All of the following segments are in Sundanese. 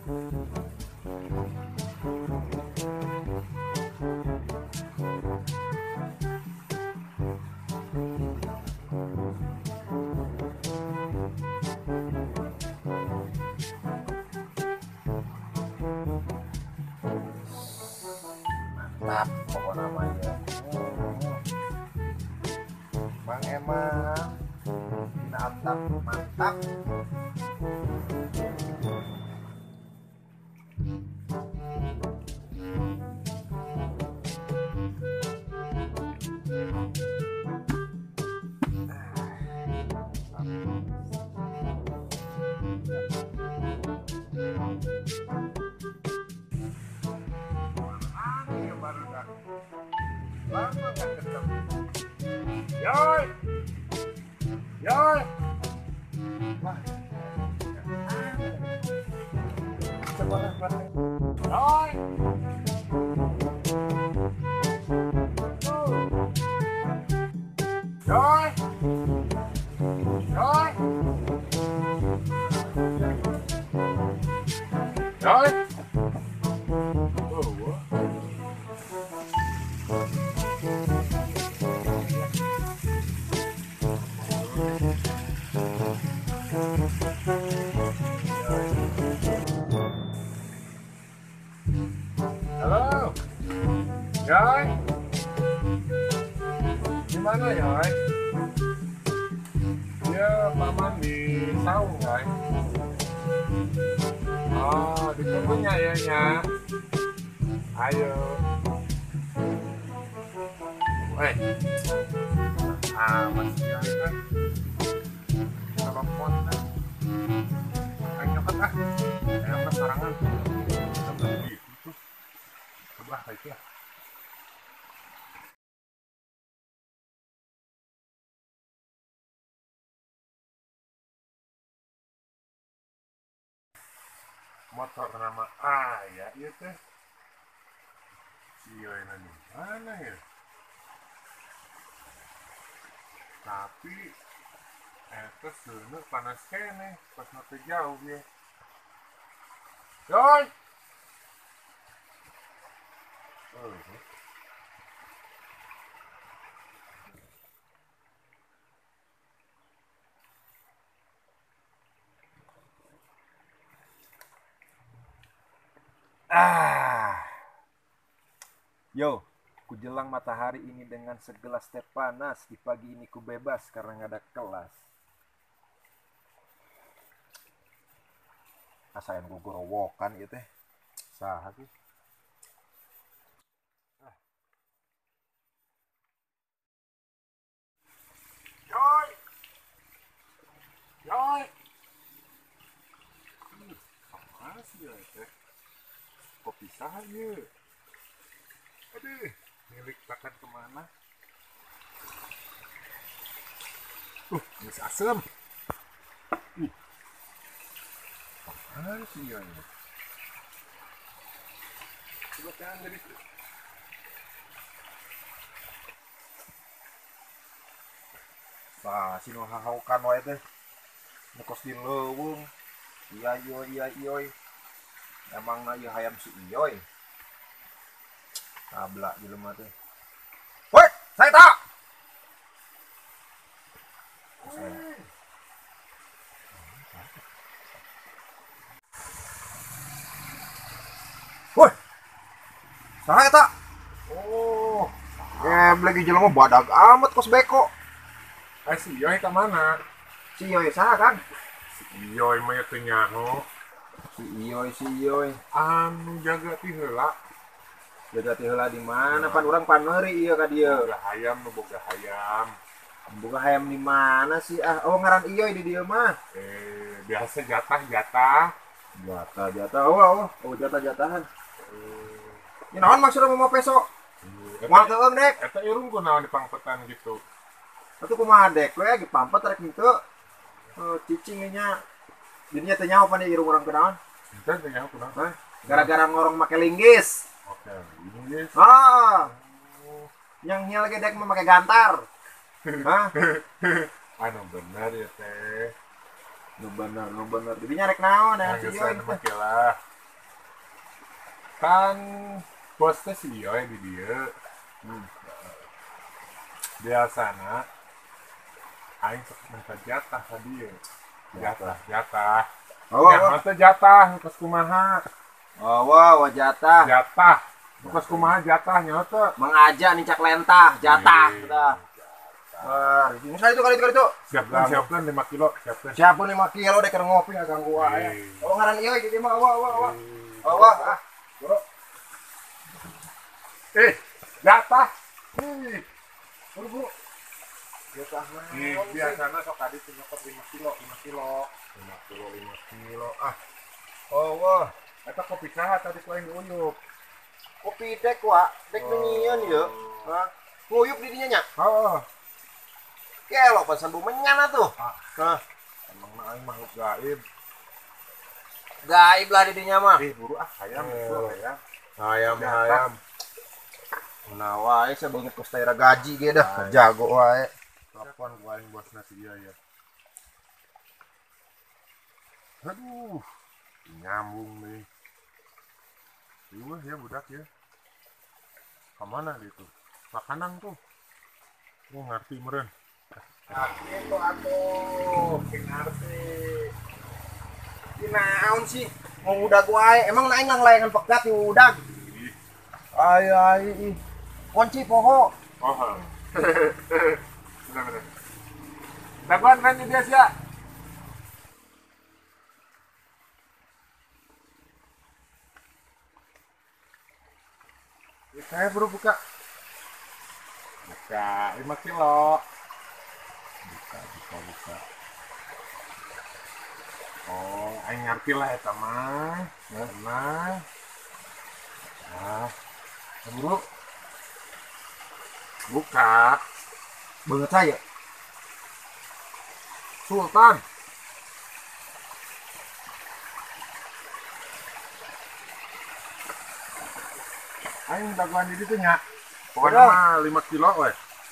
Mantap pokok namanya. Bang emang mantap, mantap. Lama gak ketemu. Yoy, yoy. Wah, yoy. Yoy, yoy, yoy. Oh, halo, Yoy, gimana Yoy? Ya, paman di saung, Yoy. Oh, ditunggunya ya, nya. Ayo. Woi, masih Yoy kan? Telepon kan? Ayo nyokot ah, ayo ke sarangan. Coba itu ya. Motor nama ayah ya teh. Si Yoy di mana ya? Tapi eta seuneu panas keneh pas nu jauh ya. Yoy. Oh. Ah. Yo, kujelang matahari ini dengan segelas teh panas. Di pagi ini ku bebas karena nggak ada kelas. Asayan ku gorowokan ieu teh. Saha sih? Yoy. Yoy. Apa sih ya teh? Kopi saha ye? Aduh, milik takkan kemana? Geus asem. Ih. Apaan sih ya ini? Coba jangan dari situ. Sah, si nu hahaukan wae teh. Nu kos di leuweung. Iya ieu iya ieu. Emang na ieu hayam si Iyoy. Tablak jelema teh. Woi, saya tak. Woi. Saha eta? Oh, geblek jelema badag amat kos beko. Si Iyoy ka mana? Si Iyoy saha kan? Si Iyoy mah teu nyaho. Si Iyoy, si Iyoy. Anu jaga ti heula. Jaga ti heula di mana? Pan urang paneuri ieu ka dieu. Boga hayam nu boga hayam. Boga hayam di mana sih? Ah, oh ngaran Iyoy di dieu mah. Biasa jatah-jatah. Jatah-jatah. Oh, oh, oh jatah-jatahan. Ya naon maksudna mau peso? Moal teu dek. Eta irung kunaon dipangpetan gitu. Atuh kumaha dek we dipampet rek henteu. Cicing nya. Jadinya teu nyaho pan irung urang kunaon? Henteu teu nyaho kunaon. Hah? Gara-gara ngorong make linggis. Oke, linggis. Ah. Yang hiel ge dek mah make gantar. Hah? Anu bener ya teh. Nu bener, nu bener. Jadinya rek naon ya si Iyoy. Make lah. Kan bos teh si Iyoy di dieu. Biasana aing sok minta jatah ka dieu. Jatah. Oh, ya, mah teh jatah kos kumaha? Oh, wah jatah. Jatah. Kos kumaha jatah nya teh? Mengajak nincak lentah, jatah tah. Wah, ini itu kali itu. Siapkan 5 kilo, siapkan. Siapkan 5 kilo deh keur ngopi ganggu wae. Oh, ngaran ieu di mah wah. Wah, ah. Bro. Jatah. Buru-buru. Jatah mah. Biasana sok adi teh nyokot 5 kilo, 5 kilo. 5 kilo, 5 kilo. Ah. Oh, wah. Eta kopi saha tadi ku aing diuyup. Kopi dek wa, dek nu nyieun ieu. Hah? Nguyup di dinya nya? Heeh. Kelo pesan bu menyan atuh. Ah. Emang aing makhluk gaib. Gaib lah di dinya mah. Buru ah hayam buru hayam. Hayam. Nah wae saya banget kos daerah gaji ge dah. Jago wae. Telepon gua aing bosna si ieu ya. Aduh, nyambung nih. Ieu ya budak ya. Kemana gitu? Makanan tuh. Gua ngerti meureun. Nah, gitu atuh, ngerti. Naon sih? Mau udag wae. Emang naing lang layangan pegat di udag. Ay ay. Kunci poho. Oh. Bener-bener. Daguan kan dia sia. Saya baru buka. Buka 5 kilo. Buka. Oh, aing ngerti lah eta mah. Tenang. Nah, buru. Buka. Banget saya. Sultan. Aing dagoan di ditu nya. Pokoknya mah 5 kilo we.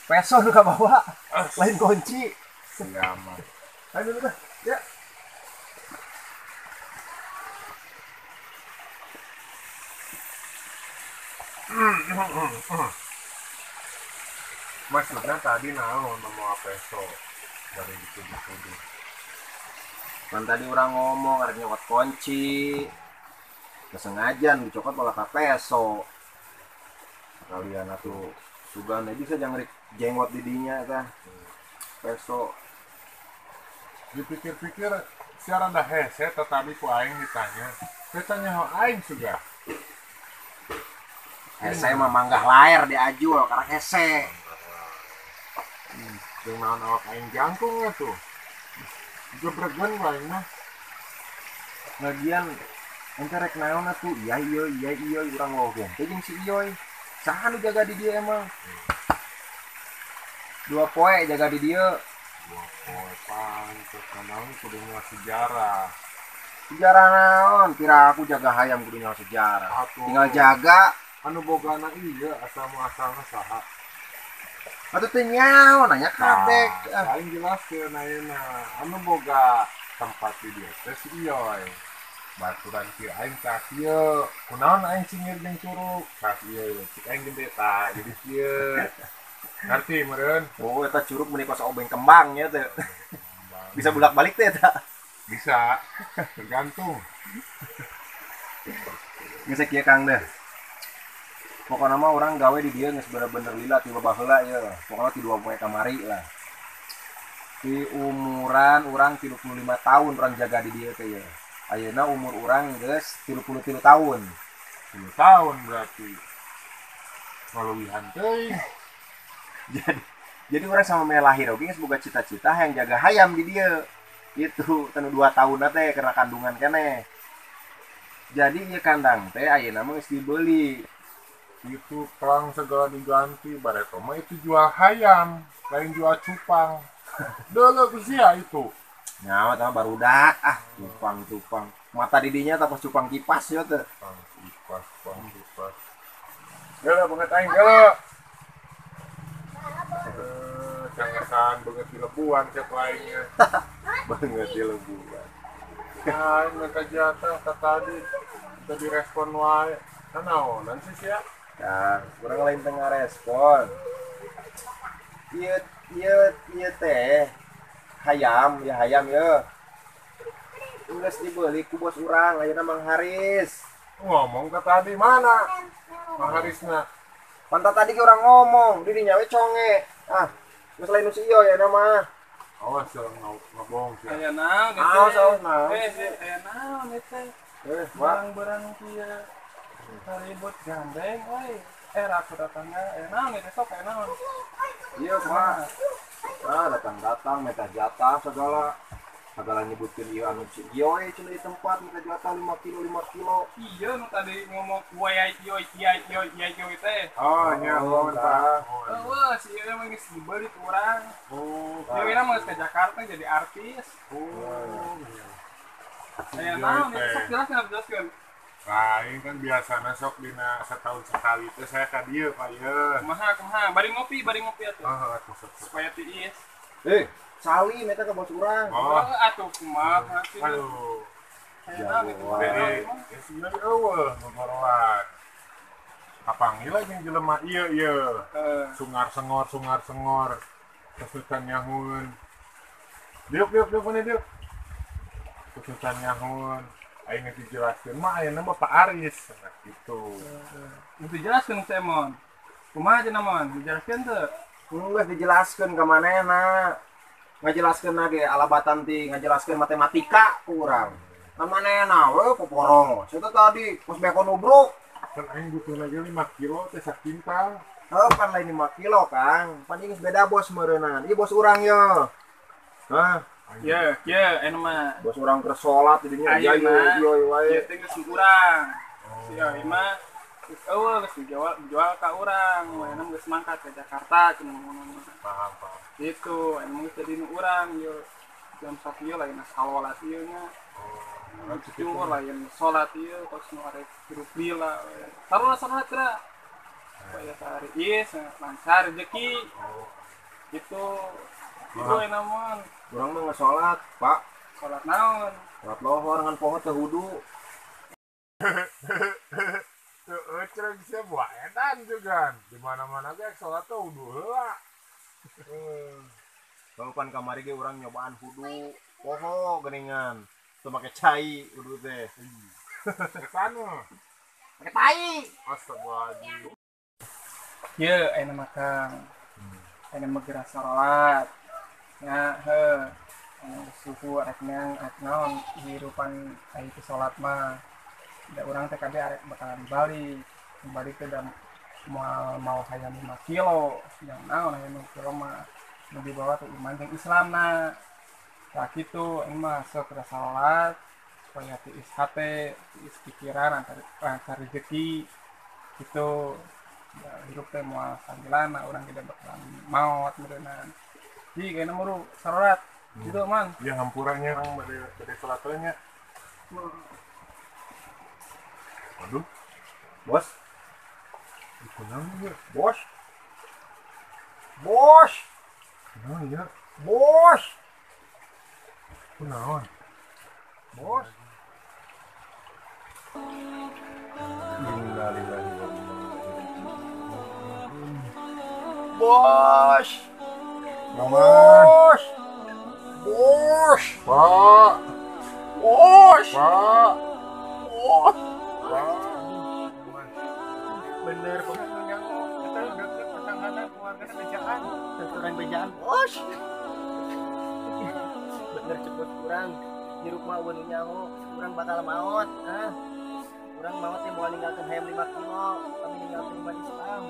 Peso nu kabawa. Lain kunci. Iya mah. Ayo dulu dah. Ya. Maksudnya tadi naon mau peso dari dituduh-tuduh. Kan tadi orang ngomong arek nyokot kunci. Kesengaja dicokot malah ka peso. Kalian atuh sugan bisa jangrik jenggot di dinya tah. Peso. Dipikir-pikir siaran dah hese tetapi ku aing ditanya. Saya tanya aing sudah. Hese mah manggah lair di ajul karena hese. Jeung naon awak aing jangkung atuh. Gebregan aing mah. Lagian ente rek naon atuh? Iya iya urang loge. Teh jeung si Iyoy. Saha nu jaga di dieu emang? 2 poe jaga di dieu. 2 poe pantes naon kudu nyaho sejarah. Sejarah naon? Pira aku jaga hayam kudu nyaho sejarah. Atuh. Tinggal jaga anu bogana ieu asal muasalna saha. Atuh teu nyaho nanya kabeh. Nah, aing jelaskeun ayeuna anu boga tempat di dieu teh si Iyoy. Baturan kieu aing ka kieu. Kunaon aing cingir jeung curug ka kieu. Cik aing gede tah jadi kieu. Ngerti meureun? Oh, eta curug meuni kos obeng kembang nya teh. Bisa bolak-balik teh eta. Bisa. Tergantung. Geus kieu Kang deh. Pokokna mah urang gawe di dieu geus bener-bener lila ti baheula ieu. Pokokna ti 2 poe kamari lah. Di umuran urang 35 tahun urang jaga di dieu teh ieu. Ayeuna umur urang geus 33 tahun. 3 tahun berarti. Ngaluwihan teuing. Jadi urang sama meh lahir oge geus boga cita-cita hayang jaga hayam di dieu. Gitu, tanu 2 tahun teh karena kandungan keneh. Jadi ieu kandang teh ayeuna mah geus dibeli. Itu pelang segala diganti, bareto mah itu jual hayam, lain jual cupang. Deuleu ku sia itu. Nyawa tah barudak ah cupang-cupang. Mata didinya tah cupang kipas ya teh. Cupang kipas, cupang kipas. Geuleuh banget aing geuleuh. Cangesan banget di lebuan cek lainnya. Banget di lebuan. Aing minta jatah tadi. Tadi respon wae. Kanaonan sih sia? Nah, kurang lain tengah respon. Ieu ieu ieu teh hayam ya hayam ya. Geus dibeli ku bos urang ayeuna Mang Haris. Ngomong ke tadi mana? Mang Harisna. Pantat tadi ge urang ngomong, di dinya we conge. Ah, geus lain nu si ieu ya mah. Awas jangan ngebohong sih. Aya naon eta? Awas awas naon. Aya naon eta? Barang-barang kieu ribut gandeng euy. Aku datangnya aya naon eta sok aya naon. Iya, Pak. Ah, datang-datang minta jatah segala. Segala nyebutkeun ieu anu si ieu we cenah di tempat minta jatah 5 kilo 5 kilo. Iya nu tadi ngomong wae ieu ieu ieu ieu ieu teh. Oh, nya nuhun, Pak. Eueuh, si ieu mah geus dibeli ku urang. Oh, ieu mah geus ke Jakarta jadi artis. Oh, iya. Aya naon eta sok jelaskeun jelaskeun. Lain kan biasana sok dina setahun sekali teh saya ka dieu, Pak ieu. Kumaha kumaha bari ngopi atuh. Heeh, atuh sok. Supaya tiis. Salim eta ka bos urang. Oh, atuh kumaha sih. Aduh. Jadi, si ieu eueuh ngogoroan. Kapanggil lagi jelema ieu ieu. Sungar sengor sungar sengor. Kesutan nyahun. Diuk diuk diuk mana diuk. Kesutan nyahun. Aing geus dijelaskeun mah ayeuna mah Pak Aris nah gitu. Geus dijelaskeun Semon. Kumaha cenah Mon? Dijelaskeun teu? Geus dijelaskeun ka manehna. Ngajelaskeun ge alabatan ti ngajelaskeun matematika ku urang. Ka manehna we poporong. Sia tadi pas beko nubruk. Kan aing butuh lagi 5 kilo teh sakintal. Heuh pan lain 5 kilo, Kang. Pan ieu geus beda bos meureunnan. Ieu bos urang ye. Hah? Ye, ye, anu mah. Bos urang keur salat di dinya ieu ieu wae. Ieu teh geus urang. Si ieu mah geus eueuh geus dijual ka urang. Manehna geus mangkat ke Jakarta cenah ngomongna. Paham, paham. Gitu, emang geus jadi nu urang ieu. Jam sakieu lain salat ieu nya. Oh, kitu lain salat ieu kos nu arek hirup lila. Taruh salat kira. Supaya sehari ieu lancar rezeki. Gitu. Itu enak mon. Urang mah nggak sholat, Pak. Sholat naon? Sholat lohor ngan poho teu wudu. Heeh, cereng sia buah edan juga. Di mana-mana ge sholat teh wudu heula. Kalau pan kamari ge urang nyobaan wudu, poho geuningan. Teu make cai wudu teh. Kesana. Make tai. Astagfirullahaladzim. Ye, ayeuna mah Kang. Ayeuna mah geura salat. Ya, heuh. Suhu arek neang arek naon hirupan aya teu salat mah. Da urang teh kabeh arek bakalan balik. Balik teh da moal mau hayam 5 kilo, yang naon hayam 5 kilo mah nu dibawa teh iman jeung Islamna. Tah kitu aing mah sok geura salat supaya tiis hate, tiis pikiran lancar rezeki gitu. Da hirup teh moal sambilana urang ge bakalan maot meureunnan. Ji, kayaknya muru salat gitu man. Iya hampuranya orang bade salat nya. Waduh, bos. Kunaon ieu? Bos. Bos. Kunaon ieu? Bos. Kunaon? Bos. Innalillahi wa inna ilaihi raji'un. Bos. Bos. Bos. Pak. Bos. Pak. Bos. Pak. Bener kok. Kita deket petangganan keluarga bejaan. Orang bejaan. Bos. Bener cepet kurang. Hirup mah eueun nyaho, urang bakal maot. Hah? Urang maot teh moal ninggalkeun hayam 5 kilo, tapi ninggalkeun iman Islam.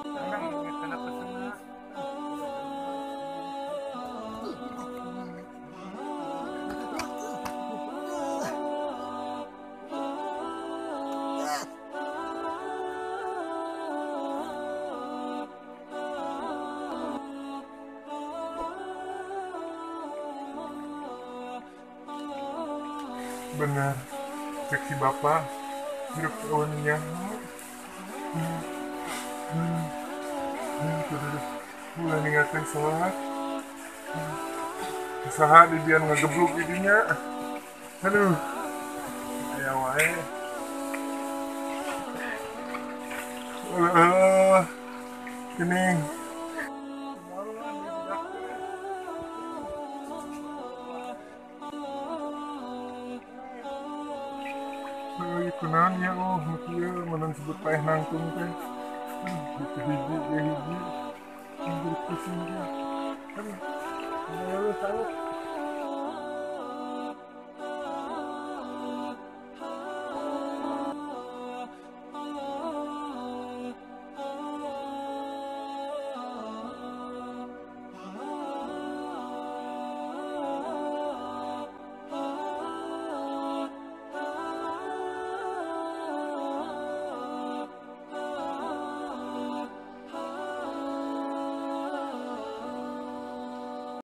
Urang inget kana pesenna. Bener, cek si bapak hirup eueun nyaho. Ulah ninggalkeun salat. Saha di dian ngageblug di dinya. Aduh. Aya wae. Heeh. Gini. Heuh, kunaon ya oh, nu kieu mun disebut paeh nangtung teh. Itu hiji, ya hiji. Anjir pusing dia. Aduh, aduh, salut.